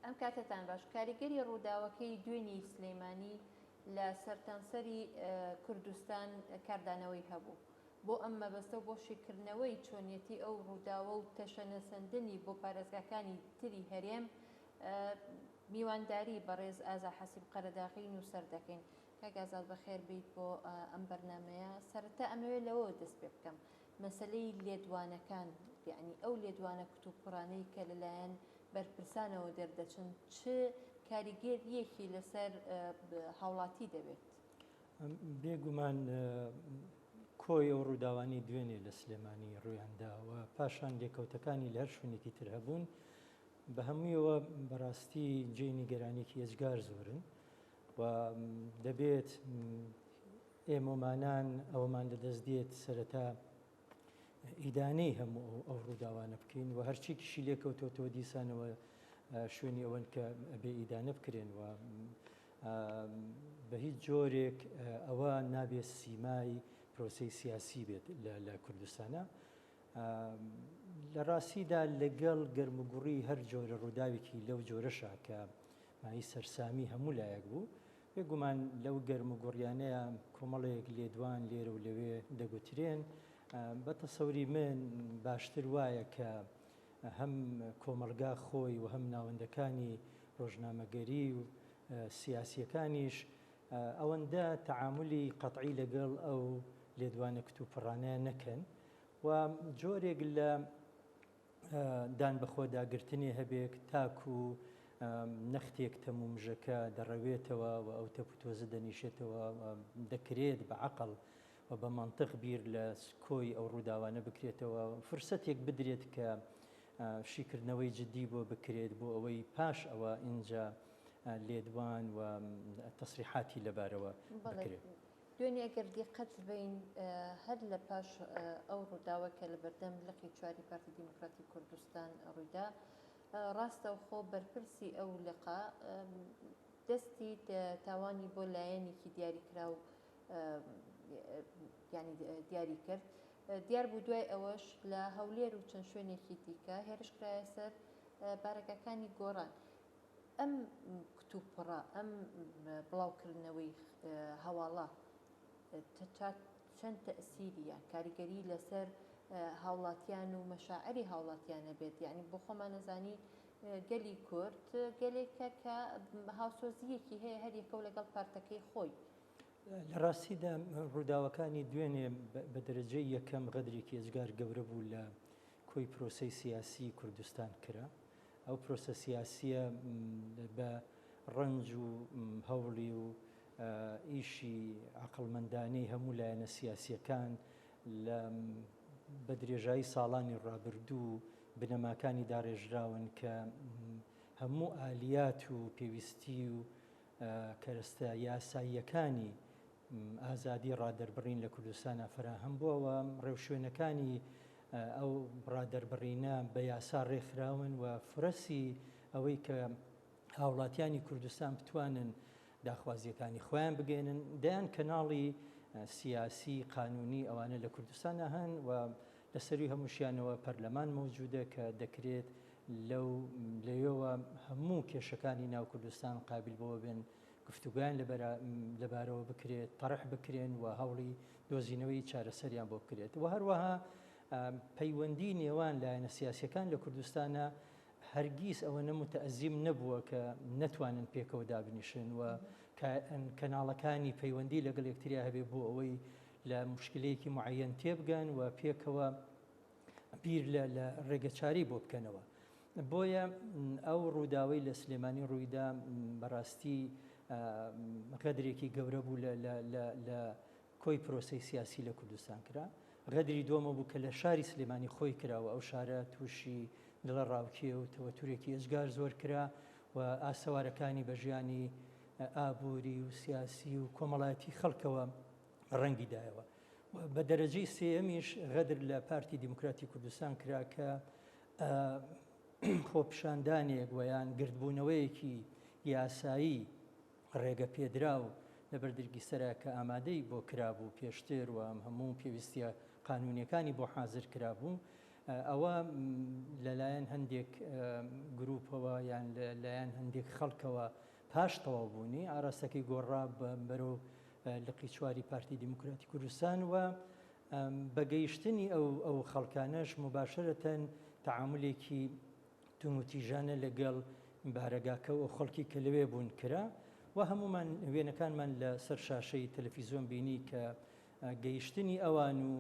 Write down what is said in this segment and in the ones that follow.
ئەم کاتەتان باش. کاریگەری ڕووداوەکەی دوێنی سلیمانی لە سەرتانسەری کوردستان کاردانەوەی هەبوو. بۆ ئەم مەبەستە و بۆ شیکردنەوەی چۆنیەتی ئەو ڕووداوە و تەشەنەسەندنی بۆ پارێزگاکانی تری هەرێم میوانداری بەڕێز ئازا حەسیب قەرەداغی نووسەر دەکەین. کاک ئازاد بەخێر بێیت بۆ ئەم بەرنامەیە. سەرەتا ئەمەوێت لەوەوە دەست پێ بکەم. مەسەلەی لێدوانەکان یەعنی ئەو لێدوانە کتوپڕانەی کە لەلایەن بەرپرسانەوە دەردەچن چ کاریگەرییەکی لەسەر هاوڵاتی دەبێت؟ بێگومان کۆی ئەو ڕووداوانەی دوێنێ لە سلێمانی ڕوویاندا و پاشان لێکەوتەکانی لە هەر شوێنێکی تر هەبوون بە هەموویەوە بەڕاستی جێی نیگەرانیەکی ئێجگار زۆرن و دەبێت ئێمەمانان ئەوەمان لەدەست دێت سەرەتا ئیدانەی هەموو ئەو ڕووداوانە بکەین و هەرچیکیشی لێکەوتۆتەوە دیسانەوە شوێنی ئەوەن کە بێ ئیدانە بکرێن و بە هیچ جۆرێک ئەوە نابێت سیمای پرۆسەی سیاسی بێت لە کوردستانە. لە ڕاستیدا لەگەڵ گەرموگوڕی هەر جۆرە ڕووداوێکی لەو جۆرەشا کە مایەی سەرسامی هەموو لایەک بوو، بێگومان لەو گەرموگوڕیانەیا کۆمەڵێک لێدوان لێرە و لەوێ دەگوترێن، بە تەسەوری من باشتر وایە کە هەم کۆمەڵگا خۆی و هەم ناوەندەکانی ڕۆژنامەگەری و سیاسییەکانیش ئەوەندە تەعامولی قەتعی لەگەڵ ئەو لێدوانە کتوپڕانە نەکەن و جۆرێک لە دان بەخۆداگرتنێ هەبێک تاکو نەختێک تەمومژەکە دەڕەوێتەوە و ئەو تەپوتۆزە دەنیشێتەوە و دەکرێت بە عەقڵ و بە مەنتق بیر لە کۆی ئەو ڕووداوانە بکرێتەوە و فرسەتێک بدرێت کە شیکردنەوەی جدی بۆ بکرێت بۆ ئەوەی پاش ئەوە ئینجا لێدوان و تەسریحاتی لەبارەوە بکرێت. دوێنێ ئەگەر دیقەت بەین هەر لە پاش ئەو ڕووداوە کە لە بەردەم لقی چواری پارتی دیموکراتی کوردستان ڕوویدا، ڕاستەوخۆ بەرپرسی ئەو لقە دەستی تاوانی بۆ لایەنێکی دیاریکراو یانی دیاری کرد. دیار بوو دوای ئەوەش لە هەولێر و چەند شوێنێکی دیکە هێرش کرایە سەر بارەگاکانی گۆڕان. ئەم کتوپڕە، ئەم بڵاوکردنەوەی هەواڵە تا چەند تەئسیری یان کاریگەری لەسەر هاوڵاتیان و مەشاعری هاوڵاتیان هەبێت؟ یانی بۆ خۆمان ئەزانین گەلی کورد گەلێکە کە هاوسۆزییەکی هەیە هەر یەکە و لەگەڵ پارتەکەی خۆی. لە ڕاستیدا ڕووداوەکانی دوێنێ بە دەرەجەی یەکەم غەدرێکی ئێجگار گەورە بوو لە کۆی پرۆسەی سیاسی کوردستان کرا. ئەو پرۆسە سیاسییە بە ڕەنج و هەوڵی و ئیشی عەقڵمەندانەی هەموو لایەنە سیاسییەکان لە بە درێژایی ساڵانی ڕابردوو بنەماکانی داڕێژراون کە هەموو ئالیات و پێویستی و کەرەستە یاساییەکانی ئازادی ڕادەربڕین لە کوردستانا فەراهەم بووە و ڕێوشوێنەکانی ئەو ڕادەربڕینە بە یاسا ڕێکخراون و فرەسی ئەوەی کە هاوڵاتیانی کوردستان بتوانن داخوازیەکانی خۆیان بگەێنن دەیان کەناڵی سیاسی قانونی ئەوانە لە کوردستانە هەن و لە سەروی هەمووشیانەوە پەرلەمان مەوجودە کە دەکرێت لەو لەوێوە هەموو کێشەکانی ناو کوردستان قابل بەوە بن گفتوگۆیان لەبارەوە بکرێت، تەرح بکرێن و هەوڵی دۆزینەوەی چارەسەریان بۆ بکرێت و هەروەها پەیوەندی نێوان لایەنە سیاسیەکان لە کوردستانە هەرگیز ئەوەنە متەئەزیم نەبووە کە نەتوانن پێکەوە دابنیشن و کەناڵەکانی پەیوەندی لەگەڵ یەکتریا هەبێ بۆ ئەوەی لە مشکلەیەکی معەن تێبگەن و پێکەوە بیر لە لە ڕێگەچارەی بۆ بکەنەوە. بۆیە ئەو ڕووداوەی لە سلێمانی ڕوویدا بەڕاستی غەدرێکی گەورە بوو لە لە لە لە کۆی پرۆسەی سیاسی لە کوردستان کرا. غەدری دووەمە بوو کە لە شاری سلێمانی خۆی کرا و ئەو شارە تووشی دڵەڕاوکێ و تەوەتورێکی ئێجگار زۆر کرا و ئاسەوارەکانی بە ژیانی ئابووری و سیاسی و کۆمەڵایەتی خەڵکەوە ڕەنگی دایەوە. بە دەرەجەی سێیەمیش غەدر لە پارتی دیموکراتی کوردستان کرا کە خۆپیشاندانێک و یان گردبوونەوەیەکی یاسایی ڕێگە پێدراو لە بەردرگی سەرا کە ئامادەی بۆ کرابوو پێشتر و هەموو پێویستیە قانونیەکانی بۆ حازر کرابوو. ئەوە لەلایەن هەندێک گروپەوە یان لەلایەن هەندێک خەڵکەوە پاش تەواوبوونی ئاراستەکەی گۆڕا بەرەو لقی چواری پارتی دیموکراتی کوردستان و بە گەیشتنی ئەو ئەو خەڵکانەش مباشرەتەن تەعامولێکی توندوتیژانە لەگەڵ بارەگاکە و خەڵکی کە لەوێ بوون کرا و هەموومان وێنەکانمان لە سەر شاشەی تەلەفیزیۆن بینی کە گەیشتنی ئەوان و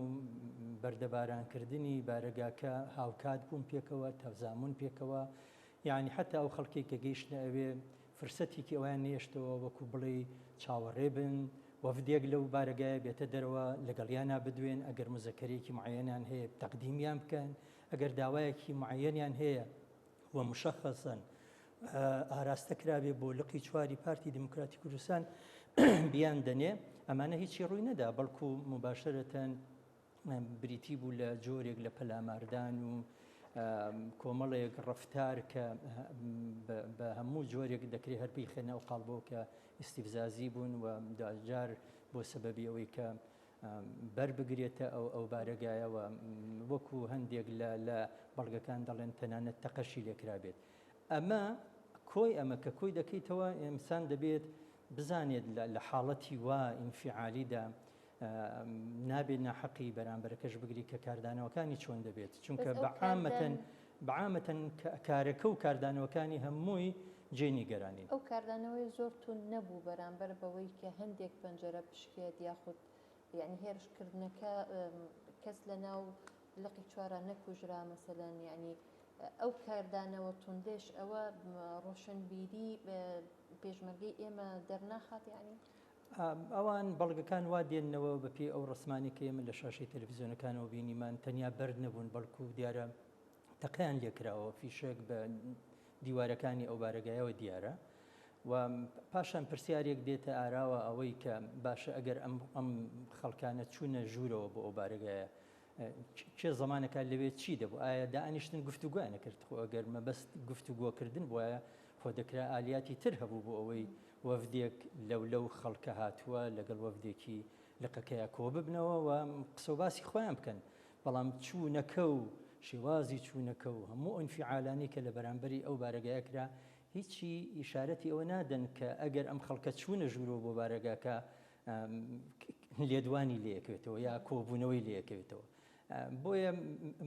بەردەبارانکردنی بارەگاکە هاوکات بوون پێکەوە تەزامون پێکەوە یعنی حتا ئەو خەڵکێک کە گەیشتنە ئەوێ فرسەتێکی ئەویان نێشتەوە وەکو بڵێ چاوەڕێ بن وەفدێک لەو بارەگایە بێتە دەرەوە لەگەڵیانا بدوێن ئەگەر مزەکەرێکی معەنیان هەیە تەقدیمیان بکەن ئەگەر داوایەکی معەنیان هەیە و مشخصا ئاراستە کرابێ بۆ لقی چواری پارتی دیموکراتی کوردستان بیان دەنێ ئەمانە هیچی ڕووی نەدا بەڵکو مباشرەتەن بریتی بوو لە جۆرێک لە پەلاماردان و کۆمەڵێک ڕفتار کە بە هەموو جۆرێک دەکرێت هەر بیخەنە ئەو قاڵبەوە کە ئیستیفزازی بوون و دواجار بۆ سەبەبی ئەوەی کە بەر بگرێتە ئەو ئەو بارەگایەوە وەکو هەندێک لە لە بەڵگەکان دەڵێن تەنانەت تەقەشی لێکرابێت ئەمە کۆی ئەمە کە کۆی دەکەیتەوە ئینسان دەبێت بزانێت لە حاڵەتی وا ئینفعالیدا نابێت ناحەقی بەرامبەرەکەش بگری کە کاردانەوەکانی چۆن دەبێت چونکە بەس ئەو بە عامەتەن کاردان بە عامەتەن کارەکە و کاردانەوەکانی هەمووی جێی نیگەرانین. ئەو کاردانەوەی زۆر توند نەبوو بەرامبەر بەوەی کە هەندێک پەنجەرە بشکێت یاخود یعنی هێرشکردنەکە کەس لە ناو لقی چوارا نەکوژرا مەسەلەن یعنی ئەو کاردانەوە توندەش ئەوە ڕۆشنبیری پێشمەرگەی ئێمە دەرناخات یعنی؟ ئەوان بەڵگەکان وا دێننەوە بە پێی ئەو ڕەسمانەی کە ئێمە لە شاشەی تەلەفزیۆنەکانەوە بینیمان تەنیا بەرد نەبوون بەڵکو دیارە تەقەیان لێکراوە فیشەک بە دیوارەکانی ئەو بارەگایەوە دیارە و پاشان پرسیارێک دێتە ئاراوە ئەوەی کە باشە ئەگەر ئەم ئەم خەڵکانە چوونە ژوورەوە بۆ ئەو بارەگایە کێ زەمانەکە لەوێ چی دەبوو ئایا دانیشتن گفتوگۆیان نەکرد خۆ ئەگەر مەبەست گفتوگۆکردن بواە خۆ دەکرا ئالیاتی تر هەبوو بۆ ئەوەی وەفدێک لەو لەو خەڵکە هاتووە لەگەڵ وەفدێکی لقەکەیا کۆببنەوە و قسە و باسی خۆیان بکەن، بەڵام چوونەکە و شێوازی چوونەکە و هەموو ئەو ئینفیعالانەی کە لە بەرامبەری ئەو بارەگایە کرا هیچی ئیشارەتی ئەوە نادەن کە ئەگەر ئەم خەڵکە چوونە ژوورەوە بۆ بارەگاکە لێدوانی لێکەوێتەوە یا کۆبوونەوەی لێکەوێتەوە. بۆیە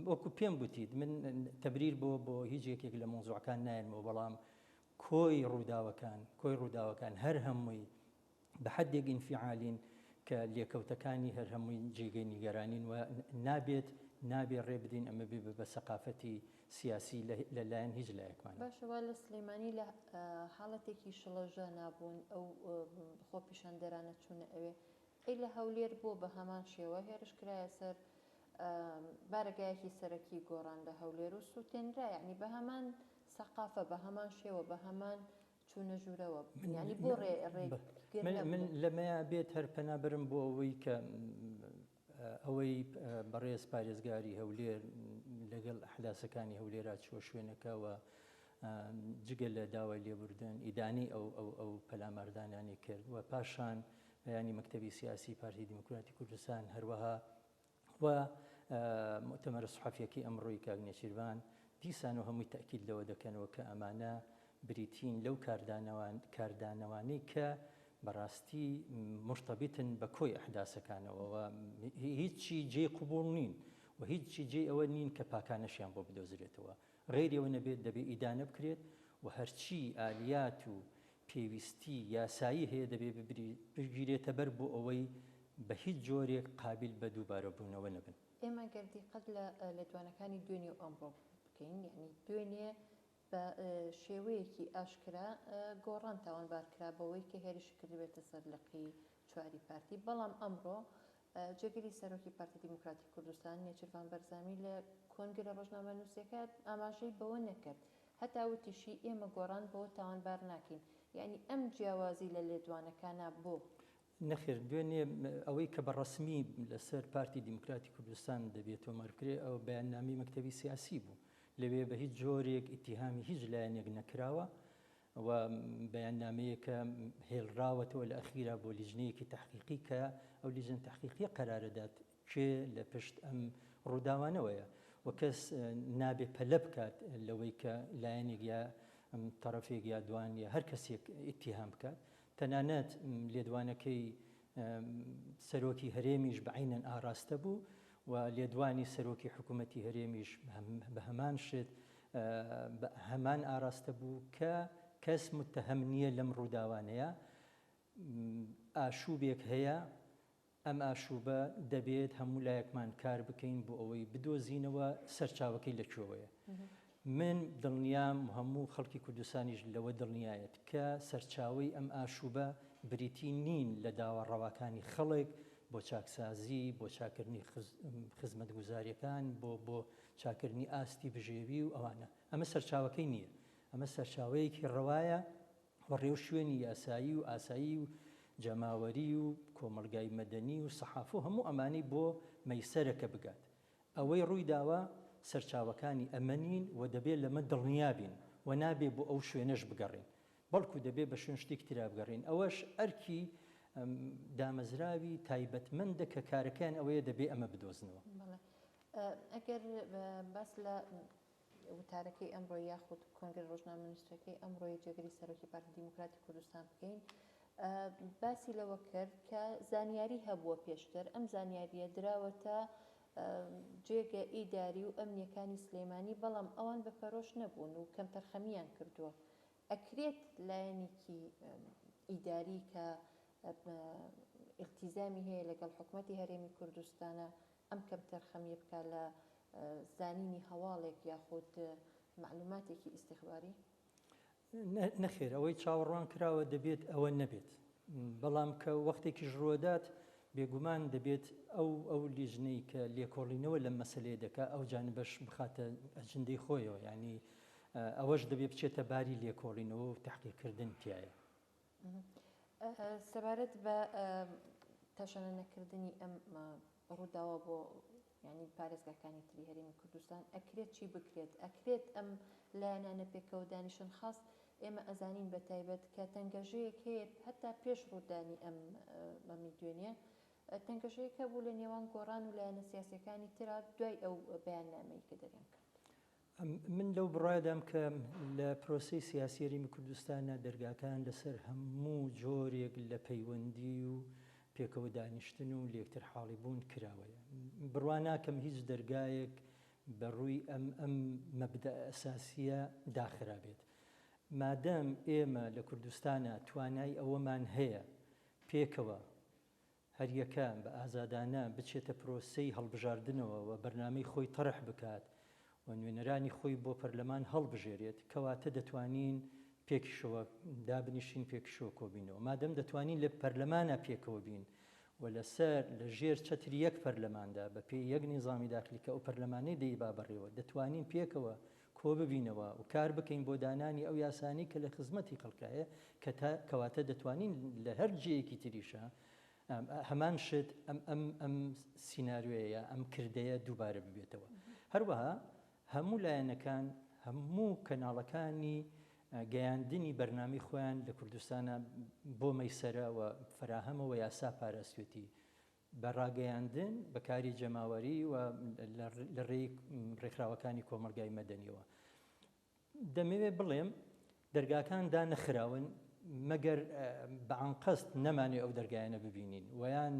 وەکو پێم گوتیت من تەبریر بۆ بۆ هیچ یەکێک لە مەوزوعەکان نایەنمەوە بەڵام کۆی ڕووداوەکان کۆی ڕووداوەکان هەر هەمووی بە حەدێک ئینفیعالین کە لێکەوتەکانی هەر هەمووی جێگەی نیگەرانین و نابێت نابێ ڕێ بدەین ئەمە بێ بە سەقافەتی سیاسی لە لایەن هیچ لایەکمانەوە. باشە وا لە سلێمانی لە حاڵەتێکی شڵەژانا بوون ئەو خۆپیشاندەرانە چوونە ئەوێ ئەی لە هەولێر بۆ بە هەمان شێوە هێرش کرایە سەر بارەگایەکی سەرەکی گۆڕان لە هەولێر و سووتێنرا یعنی بە هەمان سەقافە بە هەمان شێوە بە هەمان چوونە ژوورەوە یعنی بۆ ڕێ ڕێگر من من نەبوو؟ لەمەیا بێت هەر پەنا برم بۆ ئەوەی کە ئەوەی بەڕێز پارێزگاری هەولێر لەگەڵ ئەحداسەکانی هەولێرا چووە شوێنەکە و جگە لە داوای لێبوردن ئیدانەی ئەو ئەو ئەو پەلاماردانانی کرد و پاشان بەیانی مەکتەبی سیاسی پارتی دیموکراتی کوردستان هەروەها و موئتەمەرە سوحەفیەکەی ئەمڕۆی کاک نێچیرڤان دیسان و هەمووی تەئکید لەوە دەکەنەوە کە ئەمانە بریتین لەو کاردانەوانەی کە بەڕاستی مورتەبیتن بە کۆی ئەحداسەکانەوە و هیچی جێی قبوڵ نین و هیچی جێی ئەوە نین کە پاکانەشیان بۆ بدۆزرێتەوە. غەیری ئەوە نەبێت دەبێ ئیدانە بکرێت و هەرچی ئالیات و پێویستی یاسایی هەیە دەبێ بگیرێتە بەر بۆ ئەوەی بە هیچ جۆرێک قابیل بە دووبارەبوونەوە نەبن. ئێمە گەر دیقەت لە لێدوانەکانی دوێنێ و ئەمڕۆ بکەین، یەعنی دوێنێ بە شێوەیەکی ئاشکرا گۆڕان تاوانبار کرا بەوەی کە هێرشی کردبێتە سەر لقی چواری پارتی، بەڵام ئەمڕۆ جێگری سەرۆکی پارتی دیموکراتی کوردستان نێچیرڤان بەرزانی لە کۆنگرە ڕۆژنامەنووسیەکە ئاماژەی بەوە نەکرد، هەتا وتیشی ئێمە گۆڕان بەوە تاوانبار ناکەین، یەعنی ئەم جیاوازی لە لێدوانەکانا بۆ؟ نەخێر دوێنێ ئەوەی کە بە ڕەسمی لەسەر پارتی دیموکراتی کوردستان دەبێت تۆمار بکرێت ئەوە بەیاننامەی مەکتەبی سیاسی بوو، لەوێ بە هیچ جۆرێک ئیتیهامی هیچ لایەنێک نەکراوە و بەیاننامەیەکە هێڵراوەتەوە لە ئەخیرا بۆ لیژنەیەکی تەحقیقی کە ئەو لیژنە تەحقیقیە قەرارەدات کێ لە پشت ئەم ڕووداوانەوەیە و و کەس نابێ پەلە بکات لەوەی کە لایەنێک یا تەڕەفێک یا دوان یا هەر کەسێک ئیتیهام بکات. تەنانەت لێدوانەکەی سەرۆکی هەرێمیش بە عەینەن ئاراستە بوو و لێدوانی سەرۆکی حکوومەتی هەرێمیش بە هەمان شت بە هەمان ئاراستە بوو کە کەس متەهەم نییە لەم ڕووداوانەیە. ئاشووبێک هەیە، ئەم ئاشووبە دەبێت هەموو لایەکمان کار بکەین بۆ ئەوەی بدۆزینەوە سەرچاوەکەی لە کوێوەیە. من دڵنیام و هەموو خەڵکی کوردستانیش لەوە دڵنیایەت کە سەرچاوەی ئەم ئاشووبە بریتی نین لە داوا ڕەواکانی خەڵک بۆ چاکسازی، بۆ چاککردنی خزمەتگوزارییەکان، بۆ بۆ چاککردنی ئاستی بژێوی و ئەوانە. ئەمە سەرچاوەکەی نییە. ئەمە سەرچاوەیەکی ڕەوایە و ڕێوشوێنی یاسایی و ئاسایی و جەماوەری و کۆمەڵگای مەدەنی و سەحافە و هەموو ئەمانەی بۆ مەیسەرە کە بگات. ئەوەی ڕوویداوە سەرچاوەکانی ئەمە نین و دەبێ لەمە دڵنیا بین و نابێ بۆ ئەو شوێنەش بگەڕێین بەڵکو دەبێ بە شوێن شتێکی ترا بگەڕێین ئەوەش ئەرکی دامەزراوی تایبەتمەندە کە کارەکەیان ئەوەیە دەبێ ئەمە بدۆزنەوە. بەڵێ ئەگەر باس لە وتارەکەی ئەمڕۆی یاخود کۆنگرە ڕۆژنامەنووسەکەی ئەمڕۆی جێگری سەرۆکی پارتی دیموکراتی کوردستان بکەین باسی لەوە کرد کە زانیاری هەبووە پێشتر ئەم زانیاریە دراوەتە جێگە ئیداری و ئەمنیەکانی سلەیمانی بەڵام ئەوان بە پەرۆش نەبوون و کەمتەرخەمیان کردووە ئەکرێت لایەنێکی ئیداری کە ئیلتیزامی هەیە لەگەڵ حکومەتی هەرێمی کوردستانە ئەم کەمتەرخەمیە بکا لە زانینی هەواڵێک یاخود مەعلوماتێکی ئیستیخباری؟ نەخێر ئەوەی چاوەڕوان کراوە دەبێت ئەوە نەبێت بەڵام کە وەختێکیش ڕوەدات بێگومان دەبێت ئەو ئەو لیژنەی کە لێکۆڵینەوە لەم مەسلەیە دەکا ئەو جانبەش بخاتە ئەجندەی خۆیەوە یعنی ئەوەش دەبێت بچێتە باری لێکۆڵینەوە و تحقیقکردن تایە. سەبارەت بە تەشەنە نەکردنی ئەم ڕووداوە بۆ یانی پارێزگاکانی تری هەرێمی کوردستان ئەکرێت چی بکرێت؟ ئەکرێت ئەم لایەنانە پێکەوە دانیشن خاست ئێمە ئەزانین بە تایبەت کە تەنگەژەیەک هەیە هەتا پێش ڕوودانی ئەم مەمی دوێنێ تەنگەژەیەک هەبوو لە نێوان گۆڕان و لایەنە سیاسەکانی ترا دوای ئەو بەیاننامەی کە دەریان کرد. من لەو بڕوایەدام کە لە پرۆسەی سیاسی هەرێمی کوردستانە دەرگاکان لەسەر هەموو جۆرێک لە پەیوەندی و پێکەوە دانیشتن و لێکتر حاڵی بوون کراوەیە. بڕوا ناکەم هیچ دەرگایەک بە ڕووی ئەم ئەم مەبدەئ ئەساسییە داخرابێت. مادەم ئێمە لە کوردستانا توانای ئەوەمان هەیە پێکەوە هەریەکە بە ئازادانە بچێتە پرۆسەی هەڵبژاردنەوە و بەرنامەی خۆی تەرح بکات و نوێنەرانی خۆی بۆ پەرلەمان هەڵبژێرێت، کەواتە دەتوانین پێکیشەوە دابنیشین، پێکیشەوە کۆبینەوە. مادەم دەتوانین لە پەرلەمانا پێکەوە بین و لەسەر لە ژێر چەتری یەک پەرلەماندا بە پێی یەک نیزامی داخلی کە ئەو پەرلەمانەی دەیبا بەڕێوە دەتوانین پێکەوە کۆببینەوە و کار بکەین بۆ دانانی ئەو یاسانەی کە لە خزمەتی خەڵکایە کە تا کەواتە دەتوانین لە هەر جێیەکی تریشا هەمان شت ئەم ئەم ئەم سیناریۆیە ئەم کردەیە دووبارە ببێتەوە. هەروەها هەموو لایەنەکان هەموو کەناڵەکانی گەیاندنی بەرنامەی خۆیان لە کوردستانە بۆ مەیسەرە و فەراهەمە و یاسا پاراستوێتی بە ڕاگەیاندن، بە کاری جەماوەری و لە ڕێی ڕێکخراوەکانی کۆمەڵگای مەدەنیەوە. دەمەوێت بڵێم دەرگاکان دانەخراون مەگەر بە ئەنقەست نەمانەوێت ئەو دەرگایانە ببینین ویان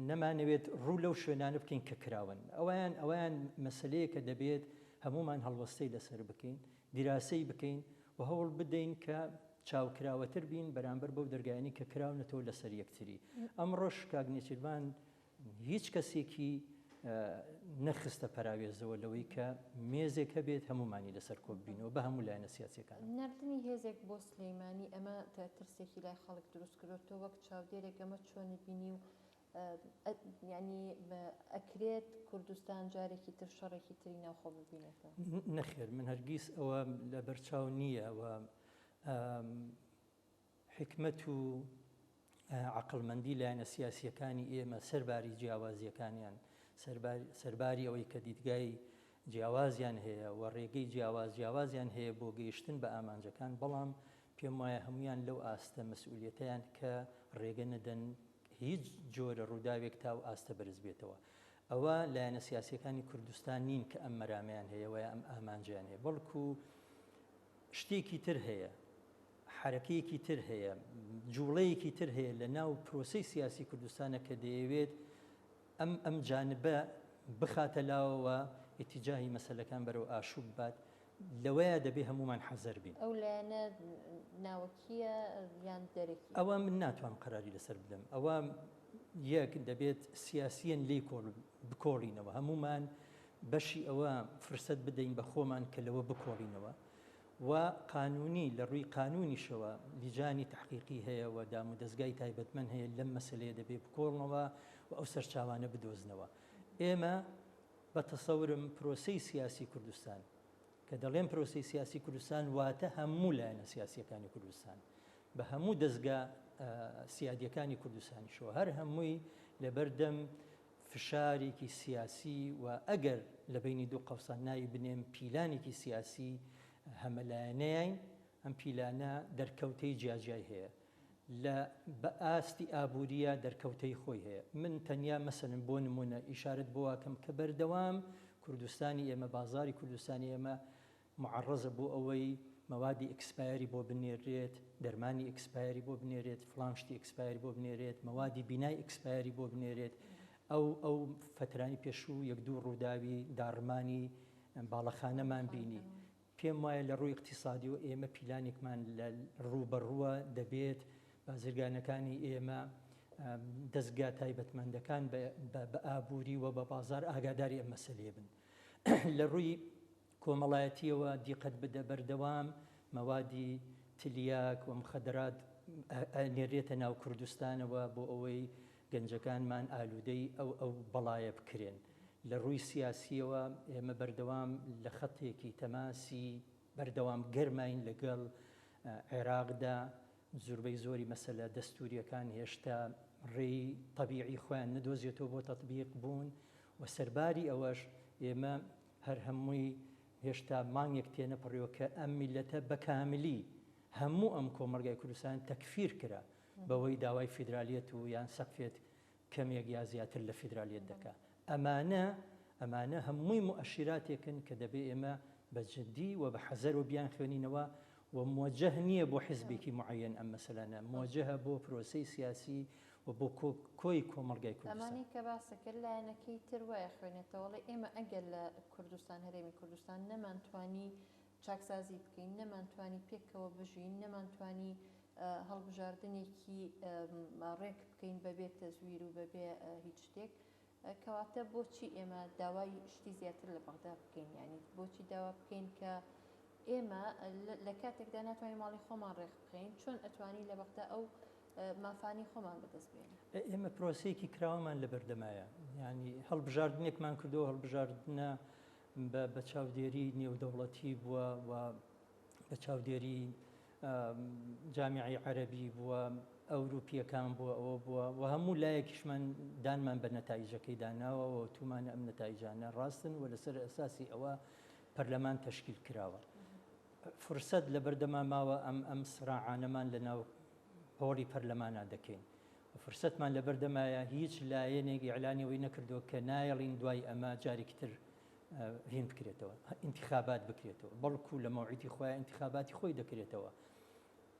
نەمانەوێت ڕوو لەو شوێنانە بکەین کە کراون. ئەویان ئەویان مەسلەیە کە دەبێت هەمومان هەڵوەستەی لەسەر بکەین، دیراسەی بکەین و هەوڵ بدەین کە چاوکراوەتر بین بەرامبەر بەو دەرگایانەی کە کراونەتەوە لەسەر یەکتری. ئەمڕۆش کاک نێچیرڤان هیچ کەسێکی نەخستە پەراوێزەوە لەوەی کە مێزێک هەبێت هەمومانی لەسەر کۆببینەوە بە هەموو لایەنە سیاسیەکان. ناردنی هێزێک بۆ سلەیمانی ئەمە ترسێکی لای خەڵک دروست کردووە، تۆ وەک چاودێرێک ئەمە چۆنت بینی و یانی ئەکرێت کوردستان جارێکی تر شەڕێکی تری ناوخۆ ببینێتەوە؟ نەخێر من هەرگیز ئەوە لەبەرچاو نییە و حیکمەت و عەقڵمەندی لایەنە سیاسییەکانی ئێمە سەرباری جیاوازییەکانیان، سەرباری ئەوەی کە دیدگای جیاوازیان هەیە و ڕێگەی جیاواز جیاوازیان هەیە بۆ گەیشتن بە ئامانجەکان، بەڵام پێم وایە هەموویان لەو ئاستە مەسئولیەتەیان کە ڕێگە نەدەن هیچ جۆرە ڕووداوێک تا ئەو ئاستە بەرز بێتەوە. ئەوە لایەنە سیاسیەکانی کوردستان نین کە ئەم مەرامەیان هەیە وە یا ئەم ئامانجەیان هەیە، بەڵکو شتێکی تر هەیە، حەرەکەیەکی تر هەیە، جوڵەیەکی تر هەیە لە ناو پرۆسەی سیاسی کوردستانە کە دەیەوێت ئەم ئەم جانبە بخاتە لاوەوە، ئیتیجاهی مەسەلەکان بەرەو ئاشوب ببات، لەوەیا دەبێ هەموومان حەزەر بین. ئەو لایەنە ناوەکییە یان دەرەکییە؟ ئەوە من ناتوانم قەراری لەسەر بدەم. ئەوە یەک دەبێت سیاسییەن لێی بکۆڵینەوە، هەموومان بەشی ئەوە فرسەت بدەین بە خۆمان کە لەوە بکۆڵینەوە و قانونی لە ڕووی قانونیشەوە لیجانی تەحقیقی هەیە و دامودەزگای تایبەتمەند هەیە لەم مەسەلەیە دەبێ بکۆڵنەوە و ئەو سەرچاوانە بدۆزنەوە. ئێمە بە تەسەورم پرۆسەی سیاسی کوردستان، کە دەڵێم پرۆسەی سیاسی کوردستان واتە هەموو لایەنە سیاسییەکانی کوردستان بە هەموو دەزگا سیادییەکانی کوردستانیشەوە هەر هەمووی لەبەردەم فشارێکی سیاسی و ئەگەر لە بەینی دوو قەوسان ناوی بنێم پیلانێکی سیاسی هەمەلایەنەیین، ئەم پیلانە دەرکەوتەی جیاجیای هەیە. لە بە ئاستی ئابوورییە دەرکەوتەی خۆی هەیە. من تەنیا مەسەلەن بۆ نموونە ئیشارەت بۆ ئەکەم کە بەردەوام کوردستانی ئێمە، بازاڕی کوردستانی ئێمە موعەڕەزە بۆ ئەوەی مەوادی expire ی بۆ بنێررێت، دەرمانی expire ی بۆ بنێرێت، فڵان شتی expire ی بۆ بنێرێت، مەوادی بینای expire ی بۆ بنێرێت. ئەو ئەو فەترانی پێشوو یەک دوو ڕووداوی داڕمانی باڵەخانەمان بینی. پێم وایە لە ڕووی ئیقتیسادیەوە ئێمە پیلانێکمان لە ڕووبەڕووە، دەبێت بازرگانەکانی ئێمە، دەزگا تایبەتمەندەکان بە ئابووری و بە بازاڕ ئاگاداری ئەم مەسەلەیە بن. لە ڕووی کۆمەڵایەتیەوە دیقەت بدە بەردەوام مەوادی تلیاک و مخدرات ئەنێرێتە ناو کوردستانەوە بۆ ئەوەی گەنجەکانمان ئالوودەی ئەو ئەو بەڵایە بکرێن. لە ڕووی سیاسییەوە ئێمە بەردەوام لە خەتێکی تەماسی بەردەوام گەرماین لەگەڵ عێراقدا، زوربەی زۆری مەسەلە دەستوورییەکان هێشتا ڕێی تەبیعی خۆیان نەدۆزیەتەوە بۆ تەتبیق بوون و سەرباری ئەوەش ئێمە هەر هەمووی هێشتا مانگێک تێنەپەڕیوە کە ئەم میللەتە بە کاملی هەموو ئەم کۆمەڵگای کوردستان تەکفیر کرا بەوەی داوای فیدرالیەت و یان سەقفێت کەمێک یا زیاتر لە فیدرالیەت دەکا. ئەمانە ئەمانە هەمووی موئەشیراتێکن کە دەبێ ئێمە بە جدی و بە حەزەرەوە بیانخوێنینەوە و موەجەه نییە بۆ حیزبێکی موعەیەن ئەم مەسەلانە، موەجەهە بۆ پرۆسەی سیاسی و بۆ کۆ کۆی کۆمەڵگای کوردستان. ئەمانەی کە باست کرد لایەنەکەی تر وای ئەخوێنێتەوە ئەڵێ ئێمە ئەگەر لە کوردستان هەرێمی کوردستان نەمانتوانی چاکسازی بکەین، نەمانتوانی پێکەوە بژین، نەمانتوانی هەڵبژاردنێکی ڕێک بکەین بەبێ تەزویر و بەبێ هیچ شتێک، کەواتە بۆچی ئێمە داوای شتی زیاتر لە بەغدا بکەین؟ یعنی بۆچی داوا بکەین کە ئێمە لە کاتێکدا ناتوانین ماڵی خۆمان ڕێک بخەین، چۆن ئەتوانین لە بەغدا ئەو مافانی خۆمان بەدەست بێنین؟ ئێمە پرۆسەیەکی کراوەمان لەبەردەمایە، یعنی هەڵبژاردنێکمان کردەوە، هەڵبژاردنە بە چاودێری نێودەوڵەتی بووە و بە چاودێری جامیعەی عەرەبی بووە، ئەوروپییەکان بووە، ئەوە بووە و هەموو لایەکیشمان دانمان بە نەتایجەکەی داناوە و وتوومانە ئەم نەتایجانە ڕاستن و لەسەر ئەساسی ئەوە پەرلەمان تەشکیل کراوە. فرسەت لەبەردەما ماوە ئەم ئەم سراعانەمان لە ناو هۆڵی پەرلەمانا دەکەین. فرسەتمان لەبەردەمایە هیچ لایەنێک ئیعلانی ئەوەی نەکردووە کە نایەڵین دوای ئەمە جارێکی تر هین بکرێتەوە ئینتخابات بکرێتەوە بەڵکو لە مەوعیدی خۆیان ئینتخاباتی خۆی دەکرێتەوە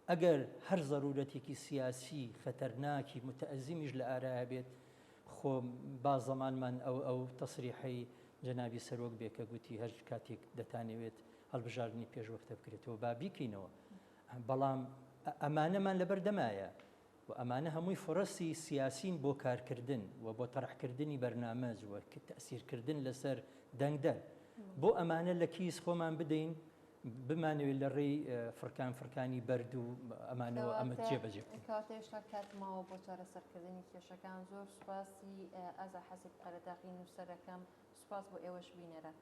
ئەگەر هەر زەرورەتێکی سیاسی خەتەرناکی متەئەزیمیش لە ئارایا بێت خۆ با زەمانمان ئەو ئەو تەسریحەی جەنابی سەرۆک بێ کە گوتی هەر کاتێک دەتانەوێت هەڵبژاردنی پێشوەختە بکرێتەوە با بیکەینەوە بەڵام ئەمانەمان لەبەردەمایە و ئەمانە هەمووی فرەسی سیاسین بۆ کارکردن و بۆ تەرحکردنی بەرنامەج و تەئسیرکردن لەسەر دەنگدەر. بۆ ئەمانە لە کیس خۆمان بدەین بمانەوێت لە ڕێی فڕکان فڕکانی بەرد و ئەمانەوە ئەمە جێبەجێ بکەین. کەواتە هێشتا کات ماوە بۆ چارەسەرکردنی کێشەکان. زۆر سوپاسی ئازا حەسیب قەرەداغی نووسەرەکەم. سوپاس بۆ ئێوەش بینەران.